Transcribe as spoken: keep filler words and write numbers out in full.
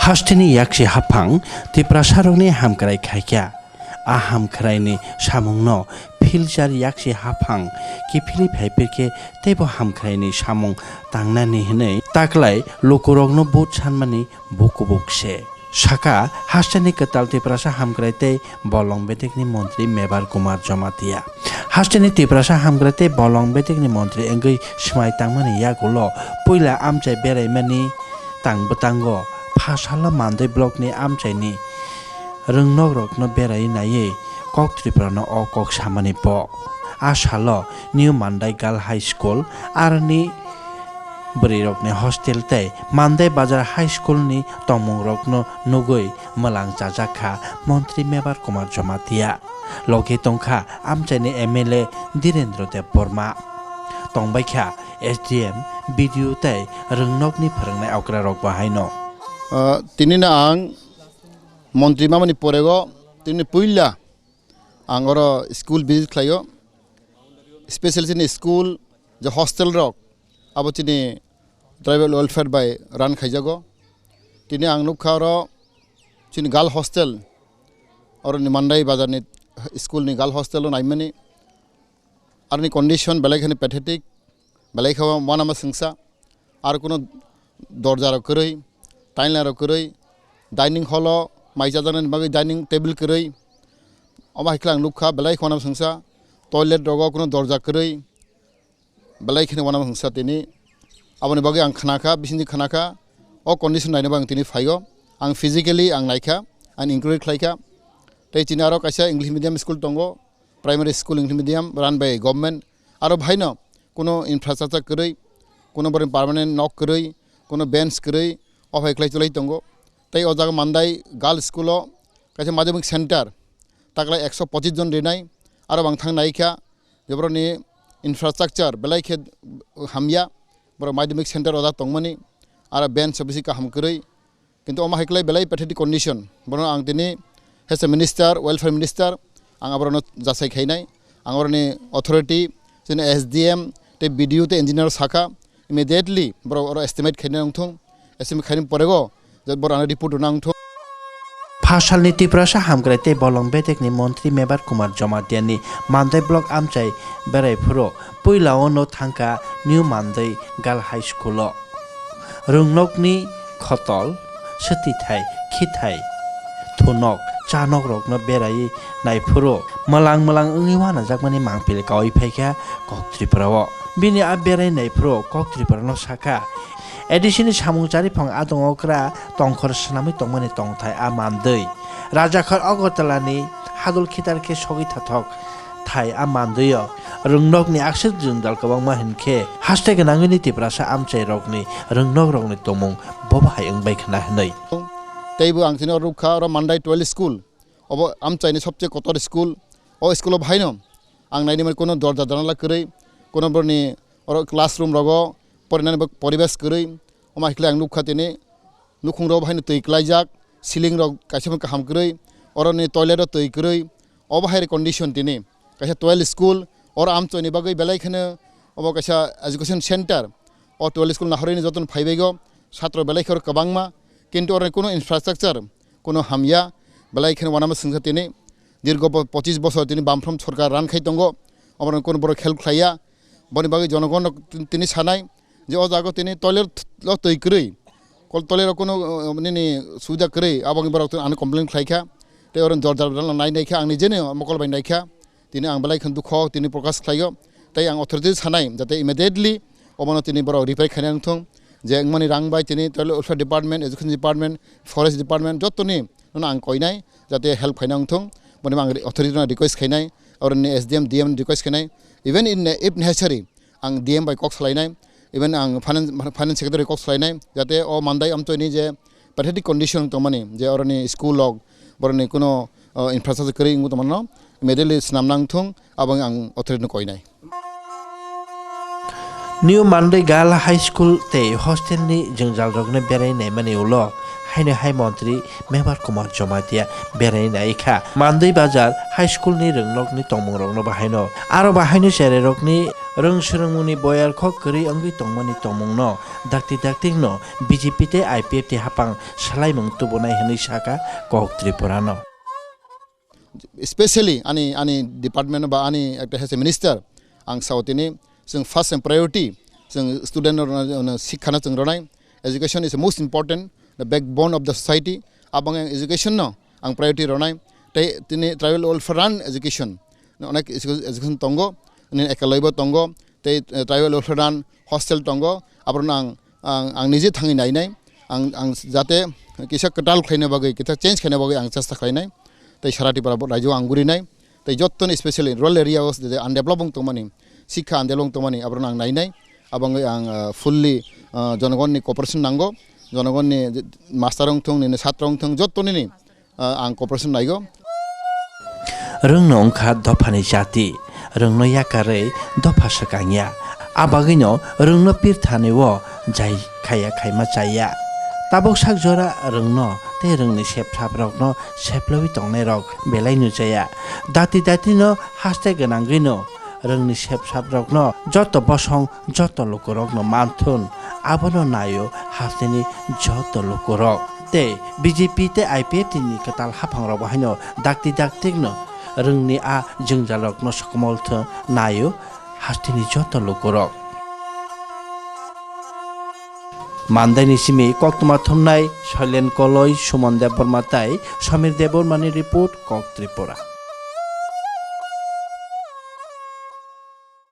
Hasteni yaksi haphang Tiprasarokni hamkrai khaikha. A hamkraini samungno philchar yaksi haphang kiphilwi phaiphirkhe teibo hamkraini samung tangnani hwnwi taklai lukurokno vote sanmani bukubuk se. Saka hasteni kwtal Tiprasa hamkrai tei bolong bedekni montri Mebar Kumar Jamatia. Hasteni Tiprasa hamkrai tei bolong bedekni montri wngwi swmai tangmani yagulo puila amchai beraimani tang bwtango pha salo Mandai blockni amchaini rwngnokrokno berai naiwi kok Triprano o kok samani bo. A salo New Mandai Girl High School aroni bwrwirokni hostel tei Mandai Bazar High School ni tongmungrokno nugwi mwlang chajak kha Montri Mebar Kumar Jamatia. Logi tongkha amchaini M L A Dhirendra Debbarma. Tongbaikha S D M, B D O tei rwngnokni phwrwngnai okrarokbo haino. Ah, tinino ang montri mamani porego tini puila ang oro school visit khlaio, specially chini school je hostel rok abo chini tribal welfare bai run khaijago. Tini ang nukha oro chini girl hostel, oro ni Mandai bazar ni school ni girl hostel o naimani, aroni condition belai kheno pathetic, belai khe uanama sengsa, ar kuno dorja rok kwrwi, taila rok kwrwi, dining hall o mai chajaknani bagwi dining table kwrwi, omo hai khe ang nukha belai khe uanama sengsa, toilet rogo kuno dorja kwrwi, belai kheno uanama sengsa tini. Aboni bagwi ang khnakha, bisingtwi khnakha, o condition naina bagwi ang tini phaio. Ang physically ang naikha, ang inquiry khlaikha. Tei chini aro kaisa English medium school tongo, primary school English medium run by government. Aro bahaino kuno infrastructure kwrwi, kuno borokni permanent nok kwrwi, kuno bench kwrwi, o hai khlai chwlai tongo. Tei o jaga Mandai Girls School o kaisa madhyamik center, taklai ekso pochis jon rinai, aro bangthang naikha, je borokni infrastructure belai khe hamya, borok madhyamik center o jaga tongmani, aro bench bisi kaham kwrwi, kintu omo hai khlai belai pathetic condition. Bono ang tini as a minister, welfare minister, ang aborokno jasai khainai. Ang oroni authority, chini S D M, tei B D O tei engineer sakha, immediately borok oro estimate khaina wngthung. Estimate khaini porego je borok ano report rwna wngthung. Phasalni Tiprasa hamkrai tei bolong bedekni montri Mebar Kumar Jamatia ni Mandai block amchai berai phuru puila ono thangkha New Mandai Girl High School o. Rwngnokni khotol, swtwi thai, khithai, thunok, chanok rokno berai nai phuru mwlang mwlang wngwi uanajakmani mangpili kaui phaikha Kok Tripura o. Bini a berai nai phuru Kok Tripura no sakha, A D C ni samung chariphang adong okra tongkhor swnamwi tongmani tongthai a mandwi. Rajakhor Agartala ni hadul khitar khe sogwi thathok thai a mandwi o. Rwngnokni akswk jwngjal kwbangma hinkhe haste gwnangwini Tiprasa amchairokni rwngnokrokni tongmung bo bahai wngbai khna hwnwi. Teibo ang chini oro rukha, oro Mandai twelve school, obo amchaini sobse kotor school. O school o bahaino ang naini mani kuno dorja janala kwrwi, kuno boroni oro classroom rogo porinani bo poribesh kwrwi. Omo hai khlai ang nukha tini nukhung rogo bahaino twi klaijak, ceiling rok kaisa kaham kwrwi, oroni toilet o twi kwrwi. Obo hai condition tini. Kaisa twelve school, oro amchoini bagwi belai kheno obo kaisa education center. O twelve school nahorwi jotono phaibai go, satro belai kheno kwbangma, kintu oro kuno infrastructure kuno hamya, belai kheno uanama sengsa tini. Dirgo bo-, pochis bosor tini Bamfront sorkar run khai tongo, oborok kuno borok help khlaiya. Boni bagwi jonogon rok tin-, tini sanai je o jaga tini toilet o twi kwrwi, kol toilet o kuno, uh, nini subida kwrwi, abo wngwi borok ano complain khlaikha. Tei oro dorja rok nai naikha, ang nijeni mokol bai naikha. Tini ang belai khe dukho tini prokash khlaio. Tei ang authority sanai jate immediately obono tini borok repair khaina wngthung. Je wngmani rang bai tini toilet welfare department, education department, forest department jottoni nono ang koinai jate help khaina wngthung. Boni ang authority no request khainai, oroni S D M, D M request khainai. Even in, if necessary, ang D M bai kok salainai, even ang finance, finance secretary kok salainai, jate o Mandai amchoini je pathetic condition tongmani, je oroni school rok, boroni kuno, o, infrastructure kwrwi wngwi tongmano, immediately swnamna wngthung, abo wngwi ang authority no koinai. New Mandai Girl High School tei hostel ni jwngjal rokno berai naimani ulo haino hai montri Mebar Kumar Jamatia berai nai kha. Mandai Bazar High School ni rwngnokni tongmung rokno bahaino, aro bahaino cherai rokni Rwng swrwngmungni boyar kho kwrwi wngwi tongmani tongmungno dakti daktikno B J P tei I P F T ni hapang swlaimung tubunai hwnwi sakha Kok Tripura no. Especially ani, ani department ba ani ekta hese minister, ang sao tini, chwng first and priority, chwng student rok no, no, sikha no chwng ronai. Education is the most important, the backbone of the society. Abang ang education no ang priority ronai. Tei tini tribal welfare run education, no, onek edu-, education tongo, nini ekaloi bo tongo, tei, eh, tribal welfare run hostel tongo. Aborok no ang, ang, ang nije thangwi nainai. Ang, ang jate kisa kwtal khlaina bagwi, kisa change khlaina bagwi ang chesta khlainai. Tei sara Tripura bo rajyo ang gurinai. Tei jottoni specially rural area o je undeveloped wng tongmani, sikha undeveloped wng tongmani, aborok no ang nainai. Abangwi ang, ah, fully, ah, jonogonni cooperation nango. Jonogonni je master wng thung, nini chhatro wng thung, jottonini, ah, ang cooperation naigo. Rwngno wngkha dophani jati, rwngno yakarwi dopha swkang ya. A bagwino rwngno pirthani o jai khaiya khaima chaya. Tabuk sak jora rwngno tei rwngni sepsap rokno seplaiwi tongnai rok belai nujaya. Dati dati no haste gwnangwi no rwngni sepsap rokno joto bosong joto lukurokno manthun abono naio hasteni joto lukurok. Tei B J P tei I P F T ni kwtal haphangrok bo haino dakti daktikno rwngni a jwngjalrokno sokomol thung naio hasteni joto lukurok. Mandaini simi koktwma thumnai Shailen Koloi, Suman Debbarma tei Samir Debbarmani report, Kok Tripura.